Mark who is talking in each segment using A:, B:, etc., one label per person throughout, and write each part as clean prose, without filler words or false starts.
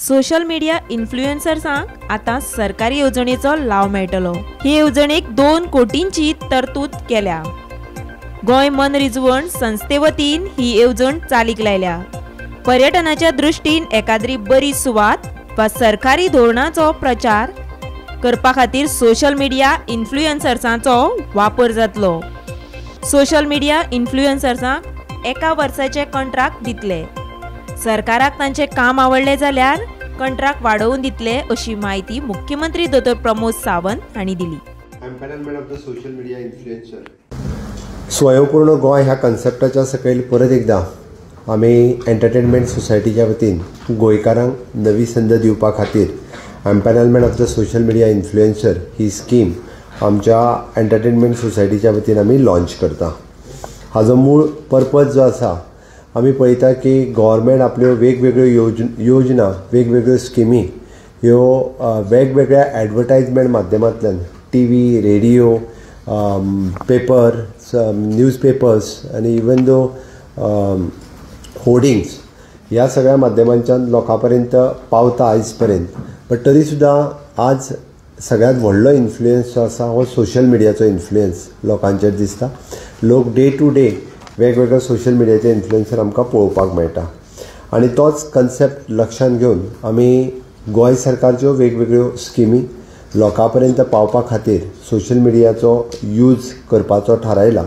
A: Social media इन्फ्लुएन्सर्सांक आतां सरकारी येवजणेचो लाव मेळटलो. हे येवजणेक 2 कोटींची तरतूद केल्या. गोंय मनरिजवण संस्थे वतीन ही येवजण चालीक लायल्या. पर्यटनाच्या दृश्टीन एकाद्री बरी सुवात वा सरकारी धोरणाचो प्रचार करपा खातीर सोशल मिडिया इन्फ्लुएन्सर्सांचो वापर जातलो. सोशल मिडिया इन्फ्लुएन्सर्सांक 1 वर्साचे कॉन्ट्रॅक्ट दितले. सरकाराक तांचे काम आवडले जाल्यार कंट्राक्ट वाडोवन दितले अशी म्हायती मुख्यमंत्री दोतोर प्रमोद सावंत हांणी दिली.
B: Empanelment of the social media influencer. स्वयंपूर्ण गोंय ह्या कन्सेप्टाच्या सकयल परत एकदा आमी एंटरटेनमेंट सोसायटीच्या वतीन गोंयकारांक नवी संद दिवपा खातीर empanelment of the social media influencer he scheme आमच्या एंटरटेनमेंट सोसायटीच्या वतीन आमी लॉन्च करता. हाजो मूळ पर्पज जो आसा, आमी पळयता की गव्हर्मेंट आपल्यो वेगवेगळ्यो योजना, वेगवेगळ्यो स्किमी ह्यो वेगवेगळ्या एडवर्टायजमेंट माध्यमांतल्यान T V, radio, paper, newspapers आनी इवन दो होर्डिंग्स ह्या सगळ्या माध्यमांच्यान लोकां पर्यंत पावता आयज पर्यंत. बट तरी सुद्दां आज सगळ्यांत व्हडलो इन्फ्लुयन्स जो आसा हो सोशल मिडियाचो इन्फ्लुयन्स लोकांचेर दिसता. लोक डे टू डे वेगवेगळ्या सोशल मिडियाचे इन्फ्लुएन्सर आमकां पळोवपाक मेळटा आनी तोच कन्सेप्ट लक्षांत घेवन आमी गोंय सरकारच्यो वेगवेगळ्यो स्किमी लोकां पर्यंत पावपा खातीर सोशल मिडियाचो यूज करपाचो थारायला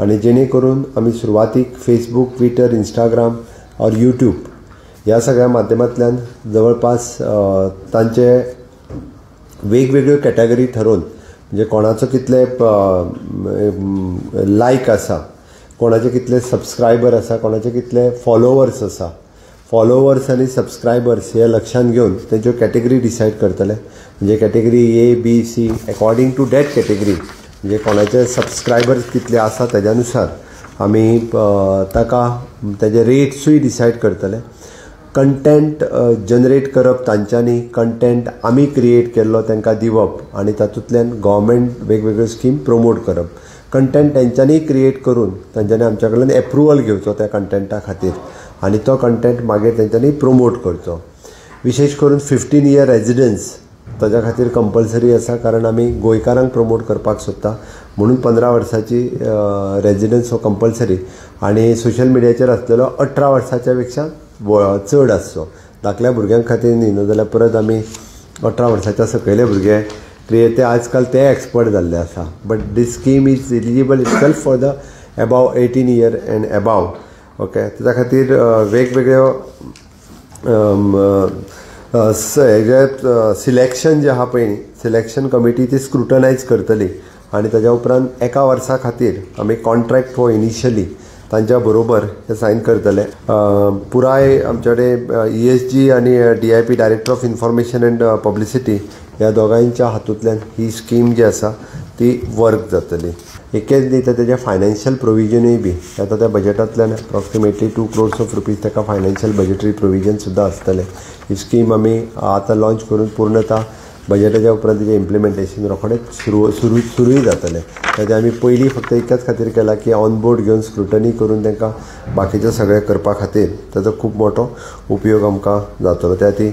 B: आनी जेणे करून आमी सुरवातीक फेसबूक, ट्विटर, इंस्टाग्राम और यूट्यूब ह्या सगळ्या माध्यमांतल्यान जवळपास तांचे वेगवेगळ्यो कॅटेगरी थारोवन, म्हणजे कोणाचो कितले लायक आसा, कोणाचे कितले सबस्क्रायबर आसा, कोणाचे कितले फॉलोवर्स आसा, फॉलोवर्स आनी सबस्क्रायबर्स हे लक्षांत घेवन तेंच्यो कॅटेगरी डिसायड करतले. म्हणजे category A, B, C according to that category, म्हणजे कोणाचे सबस्क्रायबर्स कितले आसा तेज्या नुसार आमी ताका तेजे रेट्सूय डिसायड करतले. कंटेंट जनरेट करप तांच्यांनी, कंटेंट आमी क्रिएट केल्लो तांकां दिवप आनी तातूंतल्यान गव्हर्मेंट वेगवेगळ्यो स्कीम प्रमोट करप. कंटेंट तेंच्यांनी क्रिएट करून तांच्यांनी आमच्या कडल्यान एप्रुवल घेवचो त्या कंटेंटा खातीर आनी तो कंटेंट मागीर तेंच्यांनी प्रमोट करचो. विशेश करून 15 इयर रेजिडन्स ताज्या खातीर कंपल्सरी आसा, कारण आमी गोंयकारांक प्रमोट करपाक सोदता म्हणून 15 वर्साची रेजिडन्स हो कंपल्सरी आनी सोशल मिडियाचेर आसलेलो 18 वर्साच्या पेक्षा चड आसचो. धाकल्या भुरग्यां खातीर न्ही, ना जाल्यार परत आमी 18 वर्साच्या सकयले भुरगे ते आजकाल ते एक्सपर्ट जाल्ले आसा. But this scheme is eligible itself for the above 18 year and above. Okay, ताच्या खातीर वेगवेगळ्यो हेजे सिलेक्शन जें आहा पळय न्ही, सिलेक्शन कमिटी ती स्क्रुटनायज करतली आनी ताज्या उपरांत 1 वर्सा खातीर आमी कॉन्ट्रॅक्ट हो इनिशियली तांच्या बरोबर हे सायन करतले. पुराय आमचे कडेन ESG आनी DIP, director of information and publicity, ह्या दोगांयच्या हातूंतल्यान ही स्कीम जी आसा ती वर्क जातली. एकेच न्ही तर तेजें फायनान्शियल प्रोविजनूय बी आतां त्या बजेटांतल्यान अप्रॉक्सिमेटली 2 crores of rupees ताका फायनान्शियल बजेटरी प्रोविजन सुद्दां आसतलें. ही स्कीम आमी आतां लॉन्च करून पूर्णता बजेटाच्या उपरांत तेजें इम्प्लिमेंटेशन रोखडेंच सुरूय जातलें. तेजें आमी पयलीं फक्त एकाच खातीर केलां की ऑन बोर्ड घेवन स्क्रुटनी करून तांकां बाकीचें सगळें करपा खातीर ताजो खूब मोठो उपयोग आमकां जातलो. त्या खातीर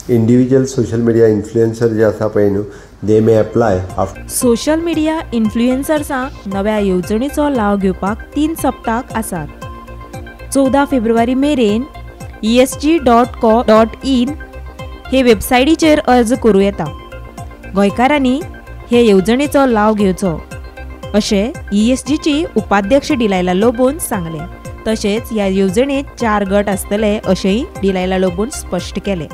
B: इंडिविज्युअल सोशल मिडिया इन्फ्लुएन्सर जे आसा पळय न्हू, they may apply after.
A: Social media इन्फ्लुएन्सर्सांक नव्या येवजणेचो लाव घेवपाक 3 सप्तक आसात. 14 फेब्रुवारी मेरेन esg.co.in हे वेबसायटीचेर अर्ज करूं येता. गोंयकारांनी हे येवजणेचो लाव घेवचो अशें ESGची उपाध्यक्ष डिलायला लोबोन सांगलें. तशेंच ह्या येवजणेंत 4 गट आसतले अशेंय डिलायला लोबोन स्पश्ट केलें.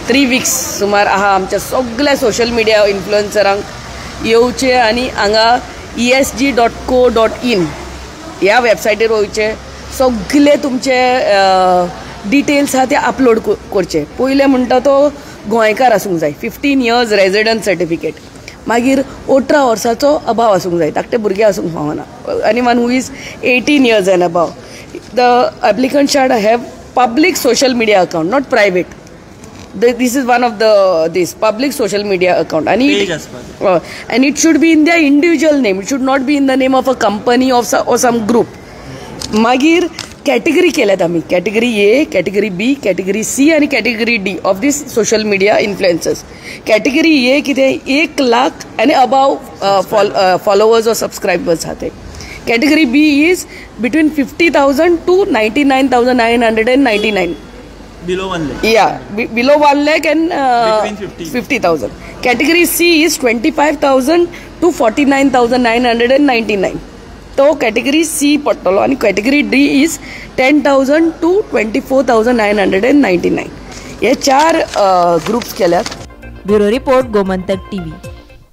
C: 3 वीक्स सुमार आहा आमच्या सगळ्या सोशल मिडिया इन्फ्लुएन्सरांक येवचे आनी हांगा esg.co.in ह्या वेबसायटीर वयचे, सगळे तुमचे डिटेल्स आहा ते अपलोड करचे. पयलें म्हणटा तो गोंयकार आसूंक जाय, 15 इयर्स रेजिडंट सर्टिफिकेट, मागीर 18 वर्साचो अभाव आसूंक जाय, धाकटे भुरगे आसूंक फावना. Anyone who is 18 years and above, the applicant should have public social media account, not private. This is one of the this public social media account, and it should be in their individual name. It should not be in the name of a company or some group. Magir category केल्यात आमी, category A, category B, category C आनी category D of this social media influencers. Category A कितें 1 लाख आनी above followers or subscribers आहा ते. Category B is between 50,000 to 99,999.
D: Below 1 lakh.
C: Yeah, below 1 lakh and
D: between
C: 50,000. Category C is 25,000 to 49,999. तो category C पडटलो. आनी category D is 10,000 to 24,999. हे 4 groups केल्यात.
A: Bureau report, Gomantak TV.